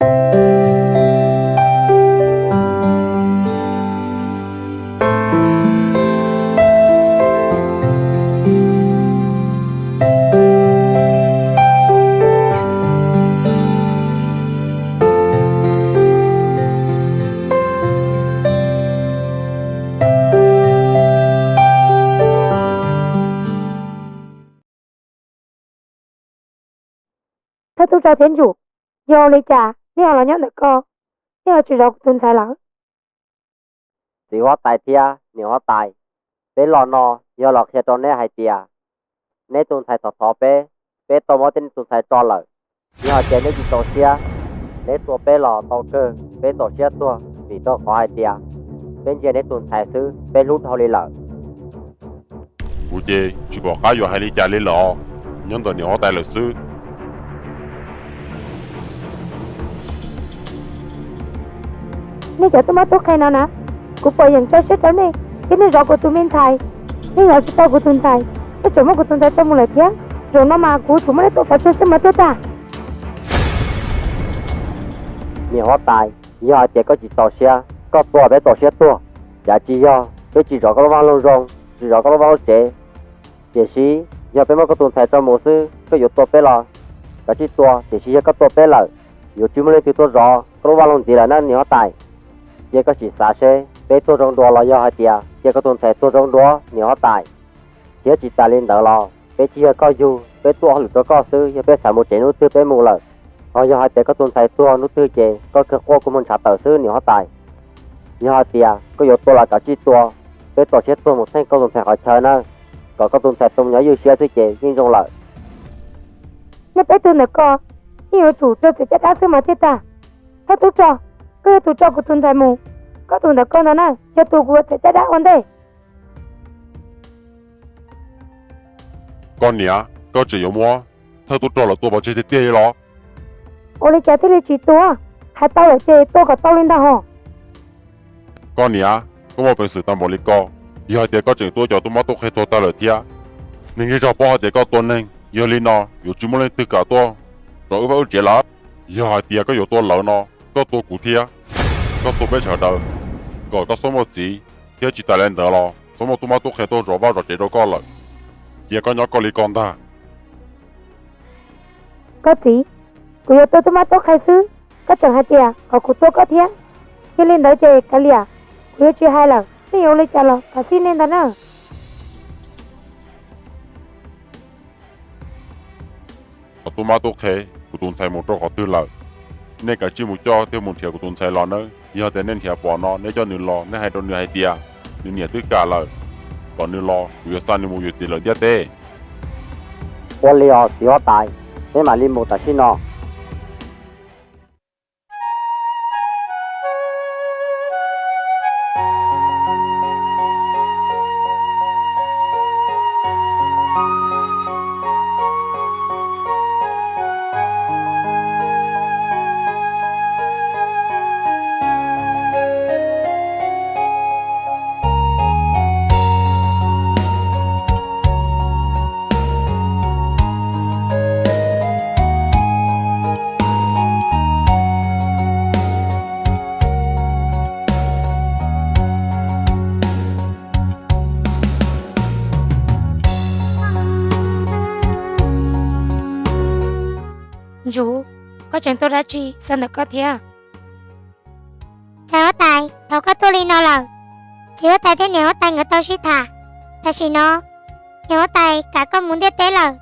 Thawj tub rog thiab Ntsum, yog ua li cas neb ho los nyob ntawm ko, neb ho tsis zov kuv tus ntxhais lawm? Txiv huab tais thiab niam huab tais, peb los no yog los qhia rau neb hais tias neb tus ntxhais thov thov peb, peb tau muab neb tus ntxhais tso lawm. Yog hais tias neb tsis txaus siab, neb tua peb los tau kawg, peb txaus siab tuag vim rau qhov hais tias peb ntsia neb tus ntxhais xwb peb hlub dhau li lawm. Kuv ces tsis pom qab yuav hais li cas li lawm os, nyob ntawm niam huab tais lawm xwb. Nej cov tub mab tub qhe no na, kuv pom yeem tso siab rau nej thiab nej zov kuv tus me ntxhais. Nej zov tsis tau kuv tus ntxhais, nej tseem muab kuv tus ntxhais tua mus lawm thiab. Zaum no mas kuv tsuas muab nej tua pov tseg xwb mas thiaj tag. Niam huab tais, yog hais tias koj tsis txaus siab, koj tua peb txaus siab tuag. Cav tsis yog peb tsis zov koj lub vaj loog zoo, tsis zov koj lub vaj loog tsev. Tiam sis yog peb muab koj tus ntxhais tso mus xwb koj yuav tua peb los kav tsij tua, tiam sis yog koj tua peb lawm, yuav tsis muaj leej twg tuaj zov koj lub vaj loog ntxiv lawm na niam huab tais. Cia koj sim xav seb peb tuag zoo dua los yog hais tias cia koj tus ntxhais tuag zoo dua niam huab tais. Thiab tsis tas li ntawd los peb tsis yog koj yug, peb tuaj ua hauj lwm rau koj xwb, yog peb xav mus tsev hnub twg peb mus lawm. Ho yog hais tias koj tus ntxhais tuag hnub twg ces koj kawg quaj kua muag ntshav tawm xwb niam huab tais. Yog hais tias koj yuav tua los kav tsij tua, peb txaus siab tuag mus theej koj tus ntxhais qhov chaw na, kom koj tus ntxhais tau nyob ywj siab xwb ces yeej zoo lawm. Nej peb tug ntawm ko yeej yuav tsum raug txim caj dab xwb mas thiaj tag. Thawj tub rog, koj yog tus tso kuv tus ntxhais mus, koj tus ntawm ko ntag na yog tus kuv yuav txim caj dab ua ntej. Koj niam, koj tseem yuav muab thawj tub rog lawv tua pov tseg tiag tiag li los? Ua li cas thiaj li tsis tua? Hais tau lawm ces tua kom tau li ntag hos. Koj niam, koj muaj peev xwm tag npaum li ko, yog hais tias koj tseem tua cov tub mab tub qhe tuag tag lawm thiab. Neeg zej zog paub hais tias koj tua neeg, yog li no yuav tsis muaj leej twg kam tuaj zov wb vaj wb tsev lawm. Yog hais tias koj yuav tua lawv no, koj tua kuv thiab, koj tua peb sawv daws, kom koj txhob muaj txiv, thiab tsis tas li ntawd los txhob muaj tub mab tub qhe tuaj zov vaj zov tsev rau koj lawm. Cia koj nyob koj li ko ntag. Koj txiv, kuv yuav tua tub mab tub qhe xwb, koj tseem hais tias kom kuv tua koj thiab. Yog li ntawd ces kav liam, kuv yuav tsis hais lawm, nej yuav ua li cas los kav xij nej ntag na. Tub mab tub qhe, kuv tus ntxhais mus rau qhov twg lawm? Nej kav tsij mus coj thiab mus nrhiav kuv tus ntxhais los nawb. Yog tias nej nrhiav pom no nej coj nws los, nej hais rau nws hais tias nws niam twb kam lawm, kom nws los kuv yuav xa nws mus yuav txiv lawm ntiaj teb. Ua li os txiv huab tais, peb mam li mus tam sim no. Ntsum, koj tseem tuaj dab tsi xa ntawm koj thiab? Txiv huab tais, thaum koj tuaj li no lawm, txiv huab tais thiab niam huab tais nkawd tau sib tham. Tam sim no niam huab tais kam koj mus ntiaj teb lawm.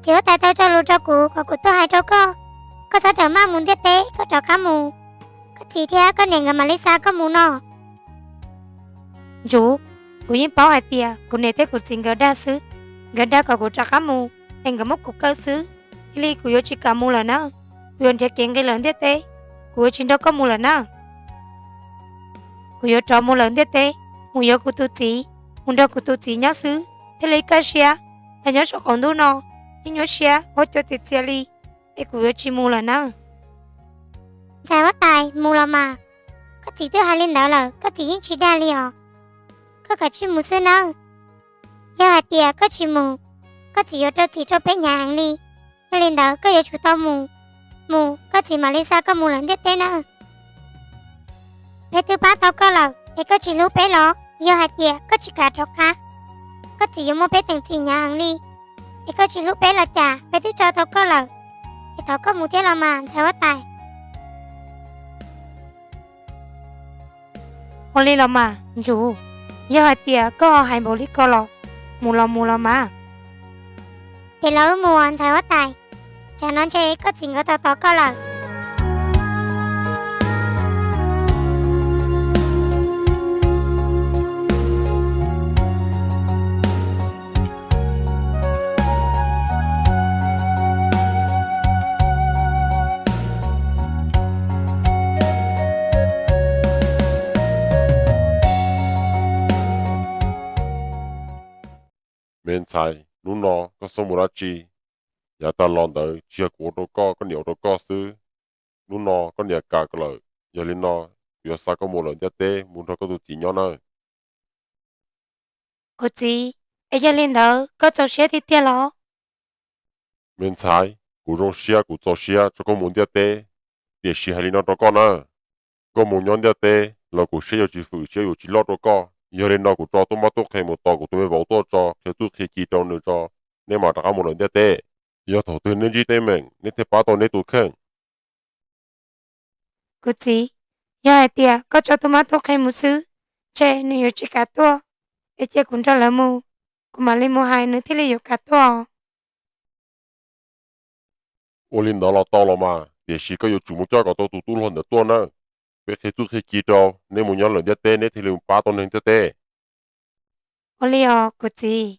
Txiv huab tais tau tso lus rau kuv kom kuv tuaj hais rau koj, koj txhob rawm maj mus ntiaj teb, koj rov qab mus, koj txiv thiab koj niam nkawd mam li xa koj mus no. Ntsum, kuv yeej paub hais tias kuv niam thiab kuv txiv nkawd dag xwb, nkawd dag kom kuv rov qab mus es nkawd muab kuv kaw xwb. Cia li kuv yuav tsis kam mus lawm na, kuv yuav nrhiav kev nqis lawm ntiaj teb, kuv yuav tsis nrog koj mus lawm na. Kuv yuav rov mus lawm ntiaj teb, mus yuav kuv tus txiv, mus nrog kuv tus txiv nyob xwb thiaj li kaj siab. Nyob saum qaum ntuj no yeej nyuaj siab huab cua txias txias li, es kuv yuav tsis mus lawm na. Ntxhais huab tais, mus los mas, koj txiv twb hais li ntawd lawm koj txiv yeej tsis dag li os. Koj kav tsij mus xwb nawb. Yog hais tias koj tsis mus, koj txiv yuav rau txim rau peb hnyav heev li. Yog li ntawd koj yuav tsum tau mus. mus, koj txiv mam li xa koj mus lawm ntiaj teb nawb. Peb twb pab tau koj lawm es koj tsis hlub peb los? Yog hais tias koj tsis kam rov qab, koj txiv yuav muab peb teem txim hnyav heev li. Es koj tsis hlub peb los cas, peb twb tso tau koj lawm. Es thov koj mus thiab los mas ntxhais huab tais. Ua li los mas Ntsuj, yog hais tias koj ho hais npaum li ko los, mus los mus los mas. Ces los wb mus ntxhais huab tais, tsam no ntshe koj txiv nkawd tos tos koj lawm. Me ntxhais, hnub no koj xub mus dab tsi? Yav tas los ntawd tsis yog kuv ua rau koj, koj niam ua rau koj xwb. Hnub no koj niam kam lawm, yog li no kuv yuav xa koj mus lawm ntiaj teb mus nrog koj tus txiv nyob nawb. Kuv txiv, es yog li ntawd koj txaus siab tiag tiag los? Me ntxhais, kuv zoo siab kuv txaus siab tso koj mus ntiaj teb, tiam sis hais li no rau koj na, koj mus nyob ntiaj teb los kuv siab yuav tsis fwm siab yuav tsis loj rau koj. Yog li no kuv tso tub mab tub qhe mus tos kuv tus me vauv tuaj tso qhia txuj qhia ci rau nws tso, neb mam rov qab mus lawm ntiaj teb. Yog thaum twg neb ntsib teeb meem neb thiaj pab tau neb tus kheej. Kuv txiv, yog hais tias koj tso tub mab tub qhe mus xwb, ntshe nws yuav tsis kam tuaj, es cia kuv nrog lawv mus, kuv mam li mus hais nws thiaj li yuav kam tuaj. Ua li ntawd los tau los mas, tiam sis koj yuav tsum mus coj kom tau tus tub hluas ntawd tuaj nawb. Peb qhia txuj qhia ci rau, neb mus nyob lawm ntiaj teb neb thiaj li pab tau neeg ntiaj teb. Ua li os kuv txiv.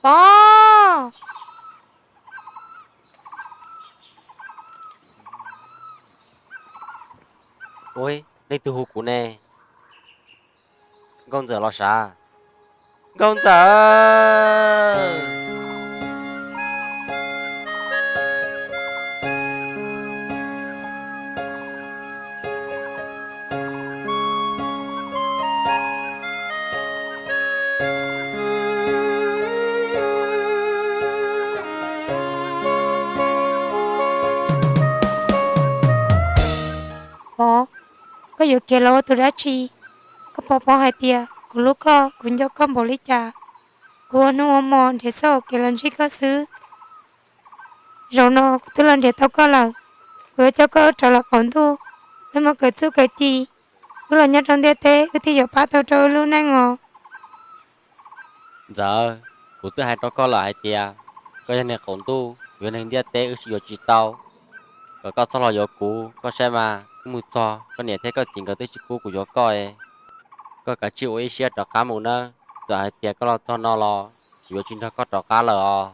Pov! Ua, leej twg hu kuv ne? Nkauj Ntxawm los sav? Nkauj Ntxawm! Pov, koj yuav kiag los ua tus dab tsi? Koj puas paub hais tias kuv hlub koj, kuv nco koj npaum li cas? Kuv ua hnub ua hmo nrhiav txoj hau kev los ntsib koj xwb. Zaum no kuv twb los nrhiav tau koj lawm, kuv yuav coj koj wb rov los qaum ntuj, wb mus kawm txuj kawm ci, wb los nyob rau ntiaj teb wb thiaj yuav pab tau rau wb lub neej os. Ntxawm, kuv twb hais rau koj lawm hais tias koj yog neeg qaum ntuj, kuv yog neeg ntiaj teb, wb sib yuav tsis tau. Kom koj txhob los yuav kuv, koj saib mas, wb mus txog koj niam thiab koj txiv nkawd twb tsis pub kuv yuav koj. Koj kav tsij ua ib siab rov qab mus nawb, txawm hais tias koj los txog no los kuv yuav tsis nrog koj rov qab lawm os.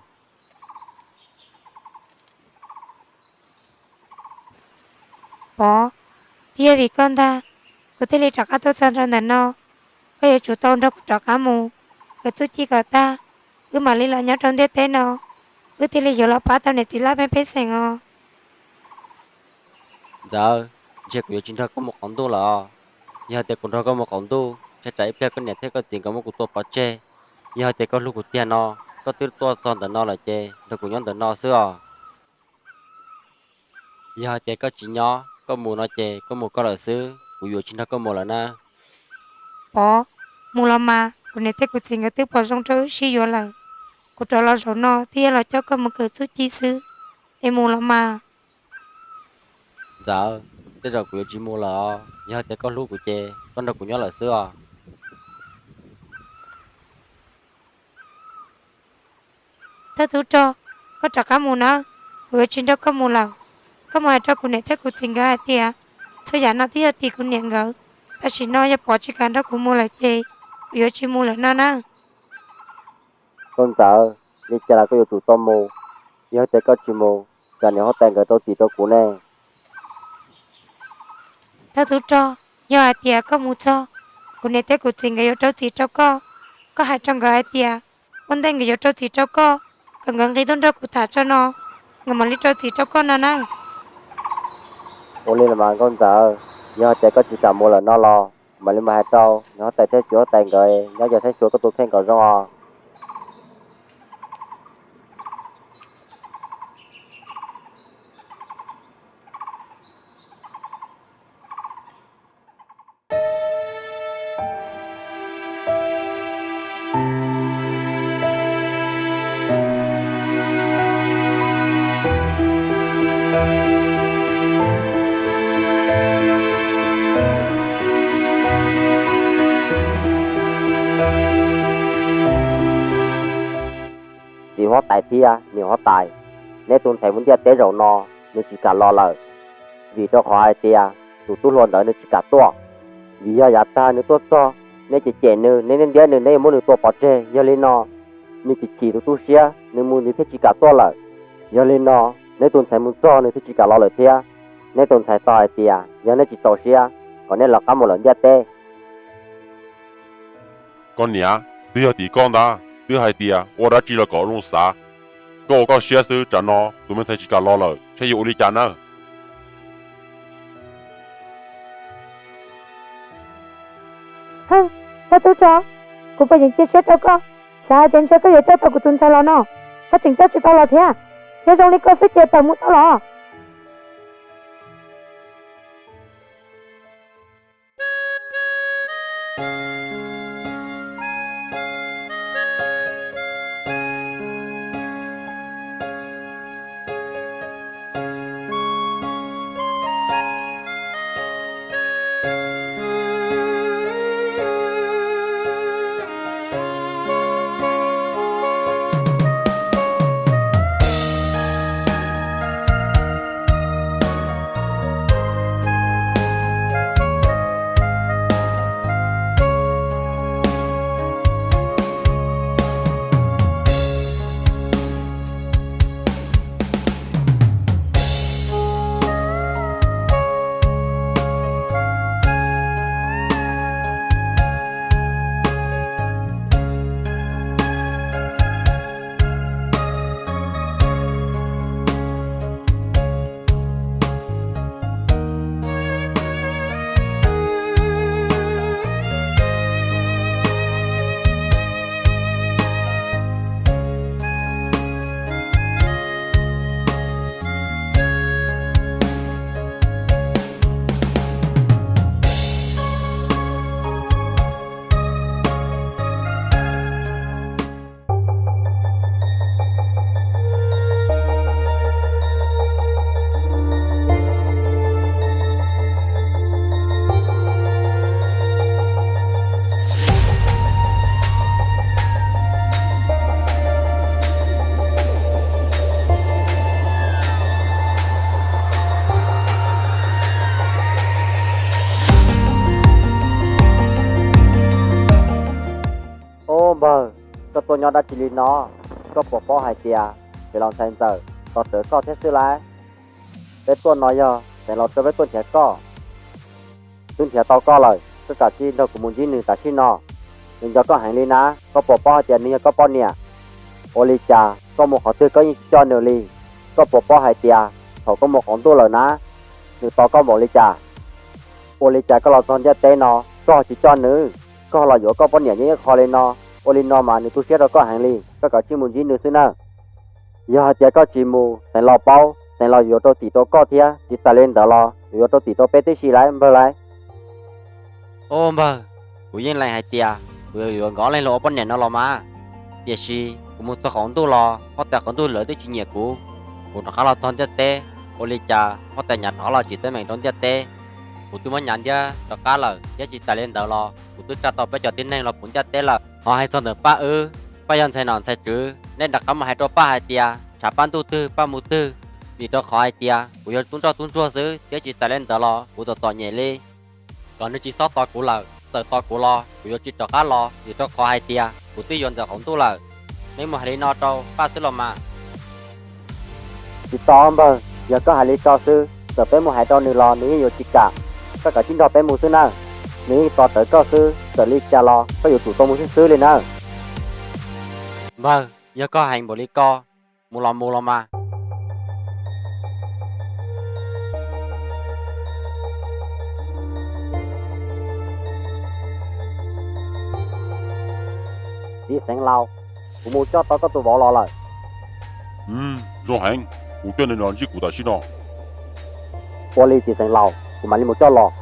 Pov, twb yog vim koj ntag, kuv thiaj li rov qab tuaj txog rau ntawm no. Koj yuav tsum tau nrog kuv rov qab mus kawm txuj ci kom tag, wb mam li los nyob rau ntiaj teb no, wb thiaj li yuav los pab tau niam txiv laj mej pej xeem os. Ntxawm, ntshe kuv yuav tsis nrog koj mus qaum ntuj lawm os. Yog hais tias kuv nrog koj mus qaum ntuj, tsam tsam ib pliag koj niam thiab koj txiv nkawd muab kuv tua pov tseg. Yog hais tias koj hlub kuv tiag no, koj twb tuaj txog ntawm no lawm ces nrog kuv nyob ntawm no xwb os. Yog hais tias koj tsis nyob, koj mus no ces koj mus koj lawm xwb, kuv yuav tsis nrog koj mus lawm na. Pov, mus los mas, kuv niam thiab kuv txiv nkawd twb pom zoo rau wb sib yuav lawm. Kuv rov los zaum no twb yog los coj koj mus kawm txuj ci xwb, es mus los mas. Ntxawm, tej zaum kuv yuav tsis mus lawm os, yog hais tias koj hlub kuv ces koj nrog kuv nyob lawm xwb os. Thawj tub rog, koj rov qab mus nawb, kuv yuav tsis nrog koj mus lawm. Koj mus hais rau kuv niam thiab kuv txiv nkawd hais tias txhua yam no twb yog tim kuv niam nkawd. Tam sim no yog Pov tsis kam nrog kuv mus lawm ces kuv yuav tsis mus lawm no nawb. Nkauj Ntxawm, li cas los koj yuav tsum tau mus, yog tias koj tsis mus, tsam niam huab tais nkawd rau txim rau kuv ne. Thawj tub rog, yog hais tias koj mus txog, kuv niam thiab kuv txiv nkawd yuav rau txim rau koj. Koj hais rau nkawd hais tias ua ntej nkawd yuav rau txim rau koj, kom nkawd nqis tuaj nrog kuv tham tso no, nkawd mam li rau txim rau koj no na. Ua li los mas nkauj ntxawm, yog tias koj tsis kam mus lawm no los mam li mus hais rau nws huab tais thiab txiv huab tais nkawd nyob yog saib xyuas koj tus kheej kom zoo os. Txiv huab tais thiab niam huab tais, neb tus ntxhais mus ntiaj teb zaum no nws tsis kam los lawm, vim rau qhov hais tias tus tub hluas ntawd nws tsis kam tuaj. Vim yog yav tag nws tuaj txog, neb cem cem nws, neb ntiab ntiab nws, neb yuav muab nws tua pov tseg. Yog li no, nws chim chim tus tu siab, nws mus nws thiaj tsis kam tuaj lawm. Yog li no, neb tus ntxhais mus txog nws thiaj tsis kam los lawm thiab. Neb tus ntxhais tau hais tias yog neb tsis txaus siab, kom neb lawv qab mus lawm ntiaj teb. Koj niam, twb yog tim koj ntag, twb hais tias ua dab tsi los kom zoo xav. Koj ua koj siab xwb, tsam no tus me ntxhais tsis kam los lawm, saib yuav ua li cas na. Hu, koj tub tso, kuv puas yeem cia siab rau koj? Xav hais tias ntshe koj yuav coj tau kuv tus ntxhais los no, koj tseem coj tsis tau los thiab. Yog zoo li koj xwb ces tawm mus tau los. Ub npawg, koj tuaj nyob dab tsi li no? Koj puas paub hais tias pem los ntxhais ntxawm tos rawv koj thiab xwb lauj? Peb tuaj no yog xeev laus tso peb tuaj nrhiav koj. Twb nrhiav tau koj lawm, koj kav tsij nrog kuv mus ntsib nws tam sim no. Nws nco koj heev li na, koj puas paub hais tias nws yog koj poj niam? Ua li cas koj mus qhov twg koj yeej tsis coj nws li? Koj puas paub hais tias thaum koj mus qaum ntuj lawm na, nws tos koj npaum li cas? Ua li cas koj los txog ntiaj teb no koj tsis coj nws, koj los yuav koj poj niam nyob ib qho li no? Ua li no mas nws tu siab rau koj heev li, koj kav tsij mus ntsib nws xwb na. Yog hais tias koj tsis mus, xeev laus paub, xeev laus yuav rau txim rau koj thiab, tsis tas li ntawd los yuav rau txim rau peb tib si lauj npawg lauj. Ub npawg, kuv yeej lees hais tias kuv yuav nkawd ob leeg los ua poj niam no los mas, tiam sis kuv mus txog qaum ntuj los huab tais qaum ntuj lawv twb tsis nyiam kuv. Kuv rov qab los txog ntiaj teb, ua li cas huab tais nyav rov qab los tsim teeb meem rau ntiaj teb. Kuv twb muab nyav ntiab rov qab lawm thiab, tsis tas li ntawd los kuv twb tsa tau peb cov tib neeg los puv ntiaj teb lawm. Ho hais txog ntawm Paj wb, Paj yog ntxhais nom ntxhais tswv, nej rov qab mus hais rau Paj hais tias tshav Paj ntuj twg Paj mus twg, vim rau qhov hais tias kuv yog tub ntsoj tub ntsuag xwb thiab, tsis tas li ntawd los kuv txom txom nyem li. Kom nws tsis txhob tos kuv lawm, txawm tos kuv los kuv yuav tsis rov qab los, vim rau qhov hais tias kuv twb yuav ntxawm qaum ntuj lawm. Neb mus hais li no rau Paj xwb los mas. Tsis tau npawg, yog koj hais li ko xwb, txawm peb mus hais rau nws los nws yeej yuav tsis kam. Koj kav tsij nrog peb mus xwb nawb, nws yeej tos rawv koj xwb, txawm li cas los koj yuav tsum tau mus xwb xwb li nawb. Npawg, yog koj hais npaum li ko, mus los mus los mas. Txiv xeev laus, kuv mus coj tau koj tus vauv los lawm. Zoo heev, kuv coj nws los ntsib kuv tam sim no. Ua li txiv xeev laus, kuv mam li mus coj los.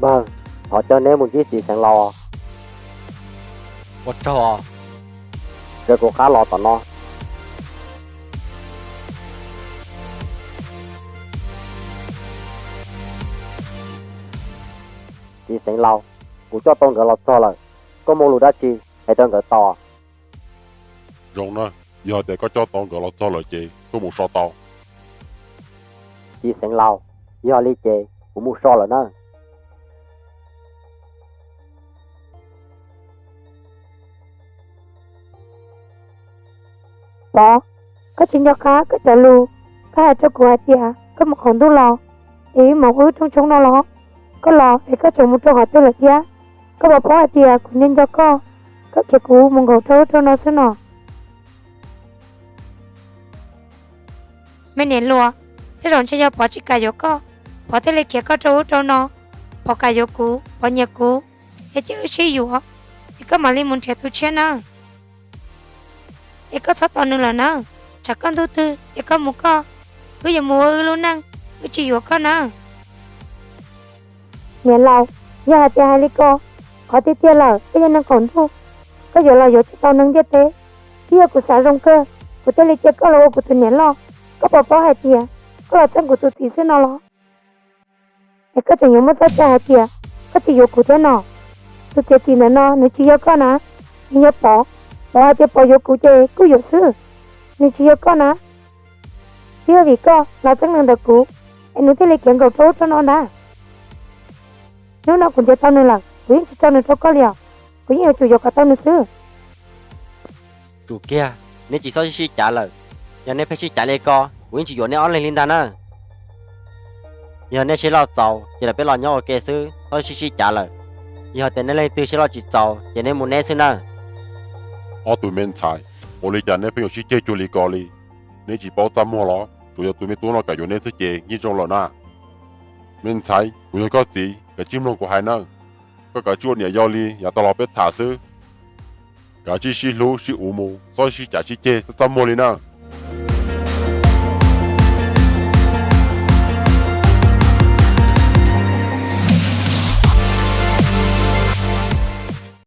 Npawg, thov caw neb mus ntsib txiv xeev laus. Ua tsaug os. Raws kuv qab los tom no. Txiv xeev laus, kuv coj tau nkawd los txog lawm, koj muaj lus dab tsi hais rau nkawd tau? Zoo na, yog tias koj coj tau nkawd los txog lawm ces koj mus so tau. Txiv xeev laus, yog li ces kuv mus so lawm na. Pov, koj tsis nco qab koj cov lus, koj hais rau kuv hais tias koj mus qaum ntuj los es wb mus ua wb rooj tshoob no los? Koj los es koj tseem mus rau qhov twg lawm thiab? Koj puas paub hais tias kuv nco nco koj, koj khiav kuv mus nkaum rau ub rau no xwb no? Me niam hluas, tej zaum ntshe yog Pov tsis kam yuav koj, Pov thiaj li khiav koj rau ub rau no. Pov kam yuav kuv, Pov nyiam kuv, es cia wb sib yuav, es koj mam li mus nrhiav tus tshiab nawb. Es koj txhob tos nws lawm nawb, tsam koj ntuj twg ces koj mus koj, wb yuav mus ua wb lub neej, wb tsis yuav koj nawb. Niam laus, yog hais tias hais li ko, qhov tiag tiag lawm koj yog neeg qaum ntuj, koj yuav los yuav tsis tau neeg ntiaj teb, thiab yog kuv xav zoo kawg, kuv thiaj li cia koj los ua kuv tus niam loj. Koj puas paub hais tias koj los txeeb kuv tus txiv xwb no los? Es koj tseem yuav muaj txoj cai hais tias koj tsis yuav kuv thiab no? Tus txiav txim ntawm no nws tsis yog koj na, nws yog Pov. Pov hais tias Pov yuav kuv ces kuj yuav xwb, nws tsis yog koj na. Twb yog vim koj los txeeb neeg ntawm kuv, es nws thiaj li khiav nkaum rau ub rau no ntag. Hnub no kuv nrhiav tau nws lawm, kuv yeej tsis tso nws rau koj li os, kuv yeej yuav tsum yuav kom tau nws xwb. Tsum kiag, neb tsis txhob sib cav lawm. Yog neb pheej sib cav li ko, kuv yeej tsis yuav neb ob leeg li ntag na. Yog neb siab loj txaus ces los peb los nyob ua ke xwb, txhob sib sib cav lawm. Yog tias neb leej twg siab loj tsis txaus ces neb mus neb xwb na. Ob tug me ntxhais, ua li cas neb pheej yuav sib ceg cuag li ko li? Neb tsis paub txaj muag los? Tsuas yog tus me tub no kam yuav neb xwb ces yeej zoo lawm na. Me ntxhais, kuv yog koj txiv, kav tsij mloog kuv hais nawb. Koj kav tsij ua niam yau li yav tau los peb tham xwb. Kav tsij sib hlub sib uv mus, txhob sib cav sib ceg txaj muag li na.